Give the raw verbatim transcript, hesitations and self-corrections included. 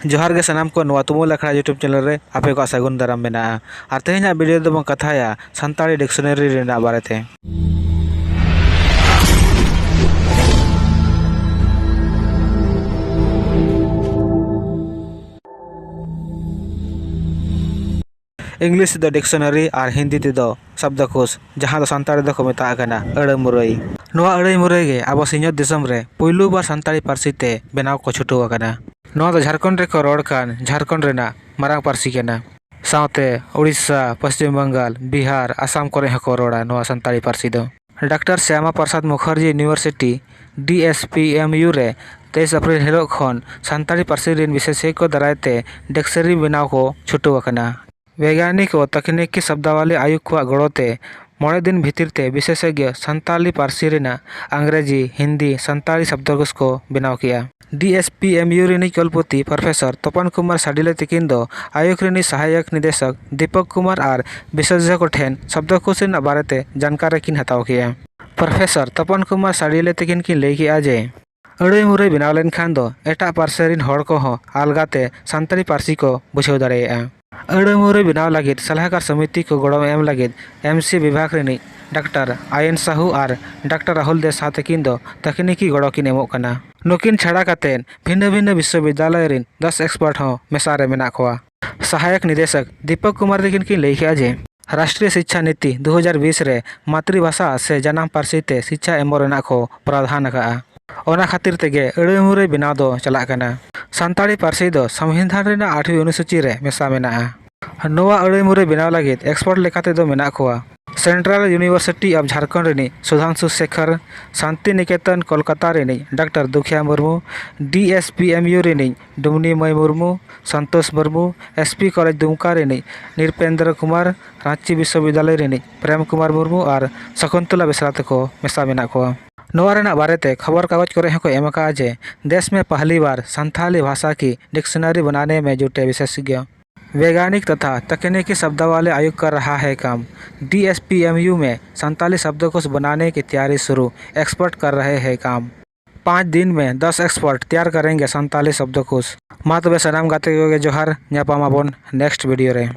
ᱡᱚᱦᱟᱨ ᱜᱮ ᱥᱟᱱᱟᱢ ᱠᱚ, ᱱᱚᱣᱟ ᱛᱩᱢᱩᱞ ᱟᱠᱷᱲᱟ YouTube ᱪᱮᱱᱮᱞ ᱨᱮ ᱟᱯᱮ ᱠᱚᱣᱟᱜ ᱥᱟᱹᱜᱩᱱ ᱫᱟᱨᱟᱢ ᱢᱮᱱᱟᱜᱼᱟ᱾ ᱟᱨ ᱛᱮᱦᱮᱧᱟᱜ ᱵᱷᱤᱰᱤᱭᱳ ᱫᱚᱵᱚᱱ ᱠᱟᱛᱷᱟᱭᱟ ᱥᱟᱱᱛᱟᱲᱤ ᱰᱤᱠᱥᱚᱱᱟᱨᱤ ᱨᱮᱱᱟᱜ ᱵᱟᱨᱮᱛᱮ᱾ ᱤᱝᱞᱤᱥ ᱛᱮᱫᱚ ᱰᱤᱠᱥᱚᱱᱟᱨᱤ ᱟᱨ ᱦᱤᱱᱫᱤ ᱛᱮᱫᱚ ᱥᱟᱵᱫᱚᱠᱳᱥ, ᱡᱟᱦᱟᱸ ᱫᱚ ᱥᱟᱱᱛᱟᱲᱤ ᱫᱚᱠᱚ ᱢᱮᱛᱟᱜ ᱠᱟᱱᱟ ᱟᱹᱲᱟᱹ ᱢᱩᱨᱟᱹᱭ᱾ ᱱᱚᱣᱟ ᱟᱹᱲᱟᱹ ᱢᱩᱨᱟᱹᱭ ᱜᱮ ᱟᱵᱚ ᱥᱤᱧᱚᱛ ᱫᱤᱥᱚᱢ ᱨᱮ ᱯᱩᱭᱞᱩ ᱵᱟᱨ ᱥᱟᱱᱛᱟᱲᱤ ᱯᱟᱹᱨᱥᱤ ᱛᱮ ᱵᱮᱱᱟᱣ ᱠᱚ ᱪᱷᱩᱴᱟᱹᱣ ᱟᱠᱟᱱᱟ᱾ ᱱᱚᱣᱟ ᱫᱚ ᱡᱷᱟᱲᱠᱷᱚᱸᱰ ᱨᱮᱠᱚ ᱨᱚᱲ ᱠᱟᱱ ᱡᱷᱟᱲᱠᱷᱚᱸᱰ ᱨᱮᱱᱟᱜ ᱢᱟᱨᱟᱝ ᱯᱟᱹᱨᱥᱤ ᱠᱟᱱᱟ᱾ ᱥᱟᱶᱛᱮ ᱳᱰᱤᱥᱟ, ᱯᱚᱥᱪᱤᱢ ᱵᱟᱝᱜᱟᱞ, ᱵᱤᱦᱟᱨ, ᱟᱥᱟᱢ ᱠᱚᱨᱮ ᱦᱚᱸᱠᱚ ᱨᱚᱲᱟ ᱱᱚᱣᱟ ᱥᱟᱱᱛᱟᱲᱤ ᱯᱟᱹᱨᱥᱤ ᱫᱚ᱾ Doctor Shyama Prasad Mukherjee university, D S P M U ᱨᱮ ᱛᱮᱭᱤᱥ ᱮᱯᱨᱤᱞ ᱦᱤᱞᱳᱜ ᱠᱷᱚᱱ ᱥᱟᱱᱛᱟᱲᱤ ᱯᱟᱹᱨᱥᱤ ᱨᱮᱱ ᱵᱤᱥᱮᱥᱚᱡᱽ ᱠᱚ ᱫᱟᱨᱟᱭ ᱛᱮ ᱰᱤᱠᱥᱚᱱᱟᱨᱤ ᱵᱮᱱᱟᱣ ᱠᱚ ᱪᱷᱩᱴᱟᱹᱣ ᱟᱠᱟᱱᱟ᱾ ᱵᱮᱭᱜᱟᱱᱤᱠ ᱳ ᱛᱟᱠᱱᱤᱠᱤ ᱥᱟᱵᱫᱟᱣᱟᱞᱤ ᱟᱭᱳᱜᱽ ᱠᱚᱣᱟᱜ ᱜᱚᱲᱚ ᱛᱮ ᱢᱚᱬᱮ ᱫᱤᱱ ᱵᱷᱤᱛᱤᱨ ᱛᱮ ᱵᱤᱥᱮᱥᱚᱡᱽ ᱥᱟᱱᱛᱟᱲᱤ ᱯᱟᱹᱨᱥᱤ ᱨᱮᱱᱟᱜ ᱟᱝᱨᱮᱡᱤ, ᱦᱤᱱᱫᱤ, ᱥᱟᱱᱛᱟᱲᱤ ᱥᱟᱵᱫᱚᱠᱳᱥ ᱠᱚ ᱵᱮᱱᱟᱣ ᱠᱮᱜᱼᱟ᱾ D S P M U ᱨᱤᱱᱤᱡ ᱠᱩᱞᱯᱚᱛᱤ ᱯᱨᱚᱯᱷᱮᱥᱚᱨ ᱛᱚᱯᱚᱱ ᱠᱩᱢᱟᱨ ᱥᱟᱰᱤᱞᱮ ᱛᱤᱠᱤᱱ ᱫᱚ ᱟᱭᱳᱜᱽ ᱨᱤᱱᱤᱡ ᱥᱟᱦᱟᱭᱚᱠ ᱱᱤᱫᱮᱥᱚᱠ ᱫᱤᱯᱚᱠ ᱠᱩᱢᱟᱨ ᱟᱨ ᱵᱤᱥᱮᱥᱚᱡᱽ ᱠᱚ ᱴᱷᱮᱱ ᱥᱟᱵᱫᱚᱠᱳᱥ ᱨᱮᱱᱟᱜ ᱵᱟᱨᱮᱛᱮ ᱡᱟᱱᱠᱟᱨᱤ ᱠᱤᱱ ᱦᱟᱛᱟᱣ ᱠᱮᱜᱼᱟ᱾ ᱯᱨᱚᱯᱷᱮᱥᱚᱨ ᱛᱚᱯᱚᱱ ᱠᱩᱢᱟᱨ ᱥᱟᱰᱤᱞᱮ ᱛᱤᱠᱤᱱ ᱠᱤᱱ ᱞᱟᱹᱭ ᱠᱮᱜᱼᱟ ᱡᱮ, ᱟᱹᱲᱟᱹ ᱢᱩᱨᱟᱹᱭ ᱵᱮᱱᱟᱣ ᱞᱮᱱᱠᱷᱟᱱ ᱫᱚ ᱮᱴᱟᱜ ᱯᱟᱹᱨᱥᱤ ᱨᱤᱱ ᱦᱚᱲ ᱠᱚᱦᱚᱸ ᱟᱞᱜᱟ ᱛᱮ ᱥᱟᱱᱛᱟᱲᱤ ᱯᱟᱹᱨᱥᱤ ᱠᱚ ᱵᱩᱡᱷᱟᱹᱣ ᱫᱟᱲᱮᱭᱟᱜᱼᱟ᱾ ᱟᱹᱲᱟᱹ ᱢᱩᱨᱟᱹᱭ ᱵᱮᱱᱟᱣ ᱞᱟᱹᱜᱤᱫ ᱥᱟᱞᱦᱟᱠᱟᱨ ᱥᱚᱢᱤᱛᱤ ᱠᱚ ᱜᱚᱲᱚ ᱮᱢ ᱞᱟᱹᱜᱤᱫ ᱮᱢ ᱥᱤ ᱵᱤᱵᱷᱟᱜᱽ ᱨᱤᱱᱤᱡ ᱰᱟᱠᱛᱟᱨ ᱟᱭᱮᱱ ᱥᱟᱦᱩ ᱟᱨ ᱰᱟᱠᱛᱟᱨ ᱨᱟᱦᱩᱞ ᱫᱮ ᱥᱟᱦ ᱛᱟᱹᱠᱤᱱ ᱫᱚ ᱛᱟᱹᱠᱱᱤᱠᱤ ᱜᱚᱲᱚ ᱠᱤᱱ ᱮᱢᱚᱜ ᱠᱟᱱᱟ᱾ ᱱᱩᱠᱤᱱ ᱪᱷᱟᱲᱟ ᱠᱟᱛᱮ ᱵᱷᱤᱱᱟᱹ ᱵᱷᱤᱱᱟᱹ ᱵᱤᱥᱥᱚᱵᱤᱫᱽᱫᱟᱞᱚᱭ ᱨᱤᱱ ᱫᱚᱥ expert ᱦᱚᱸ ᱢᱮᱥᱟ ᱨᱮ ᱢᱮᱱᱟᱜ ᱠᱚᱣᱟ᱾ ᱥᱟᱦᱟᱭᱚᱠ ᱱᱤᱫᱮᱥᱚᱠ ᱫᱤᱯᱚᱠ ᱠᱩᱢᱟᱨ ᱛᱟᱹᱠᱤᱱ ᱠᱤᱱ ᱞᱟᱹᱭ ᱠᱮᱜᱼᱟ ᱡᱮ, ᱨᱟᱥᱴᱨᱤᱭᱚ ᱥᱤᱪᱪᱷᱟ ᱱᱤᱛᱤ ᱫᱩ ᱦᱟᱡᱟᱨ ᱵᱤᱥ ᱨᱮ ᱢᱟᱛᱨᱤ ᱵᱷᱟᱥᱟ ᱥᱮ ᱡᱟᱱᱟᱢ ᱯᱟᱹᱨᱥᱤ ᱛᱮ ᱥᱤᱪᱪᱷᱟ ᱮᱢᱚᱜ ᱨᱮᱱᱟᱜ ᱠᱚ ᱯᱨᱟᱫᱷᱟᱱ ᱟᱠᱟᱫᱼᱟ᱾ ᱚᱱᱟ ᱠᱷᱟᱹᱛᱤᱨ ᱛᱮᱜᱮ ᱟᱹᱲᱟᱹ ᱢᱩᱨᱟᱹᱭ ᱵᱮᱱᱟᱣ ᱫᱚ ᱪᱟᱞᱟᱜ ᱠᱟᱱᱟ᱾ ᱥᱟᱱᱛᱟᱲᱤ ᱯᱟᱹᱨᱥᱤ ᱫᱚ ᱥᱚᱝᱵᱤᱫᱷᱟᱱ ᱨᱮᱱᱟᱜ ᱟᱴᱷᱣᱤ ᱚᱱᱩᱥᱩᱪᱤ ᱨᱮ ᱢᱮᱥᱟ ᱢᱮᱱᱟᱜᱼᱟ᱾ ᱱᱚᱣᱟ ᱟᱹᱲᱟᱹ ᱢᱩᱨᱟᱹᱭ ᱵᱮᱱᱟᱣ ᱞᱟᱹᱜᱤᱫ expert ᱞᱮᱠᱟ ᱛᱮᱫᱚ ᱢᱮᱱᱟᱜ ᱠᱚᱣᱟ, Central University of ᱡᱷᱟᱲᱠᱷᱚᱸᱰ ᱨᱤᱱᱤᱡ ᱥᱩᱫᱷᱟᱝᱥᱩ ᱥᱮᱠᱷᱚᱨ, ᱥᱟᱱᱛᱤ ᱱᱤᱠᱮᱛᱚᱱ ᱠᱳᱞᱠᱟᱛᱟ ᱨᱤᱱᱤᱡ doctor Dukhiya Murmu, D S P M U ᱨᱤᱱᱤᱡ Dumni Mai Murmu, Santosh Murmu, S P college Dumka ᱨᱤᱱᱤᱡ ᱱᱤᱨᱯᱮᱱᱫᱨᱚ ᱠᱩᱢᱟᱨ, ᱨᱟᱸᱪᱤ ᱵᱤᱥᱥᱚᱵᱤᱫᱽᱫᱟᱞᱚᱭ ᱨᱤᱱᱤᱡ ᱯᱨᱮᱢ ᱠᱩᱢᱟᱨ ᱢᱩᱨᱢᱩ ᱟᱨ ᱥᱚᱠᱩᱱᱛᱚᱞᱟ ᱵᱮᱥᱨᱟ ᱛᱮᱠᱚ ᱢᱮᱥᱟ ᱢᱮᱱᱟᱜ ᱠᱚᱣᱟ᱾ ᱱᱚᱣᱟ ᱨᱮᱱᱟᱜ ᱵᱟᱨᱮᱛᱮ ᱠᱷᱚᱵᱚᱨ ᱠᱟᱜᱚᱡᱽ ᱠᱚᱨᱮ ᱦᱚᱸᱠᱚ ᱮᱢ ᱟᱠᱟᱫᱼᱟ ᱡᱮ, देश में पहली बार संथाली भाषा की dictionary बनाने में जुटे विशेषज्ञ। वैज्ञानिक तथा तकनीकी शब्दावली आयोग कर रहा है काम। डीएसपीएमयू में संताली शब्दकोश बनाने की तैयारी शुरू, एक्सपर्ट कर रहे हैं काम। पाँच दिन में दस एक्सपर्ट तैयार करेंगे संताली शब्दकोश। ᱢᱟ ᱛᱚᱵᱮ ᱥᱟᱱᱟᱢ ᱜᱟᱛᱮ ᱠᱚᱜᱮ ᱡᱚᱦᱟᱨ, ᱧᱟᱯᱟᱢ ᱟᱵᱚᱱ next video ᱨᱮ᱾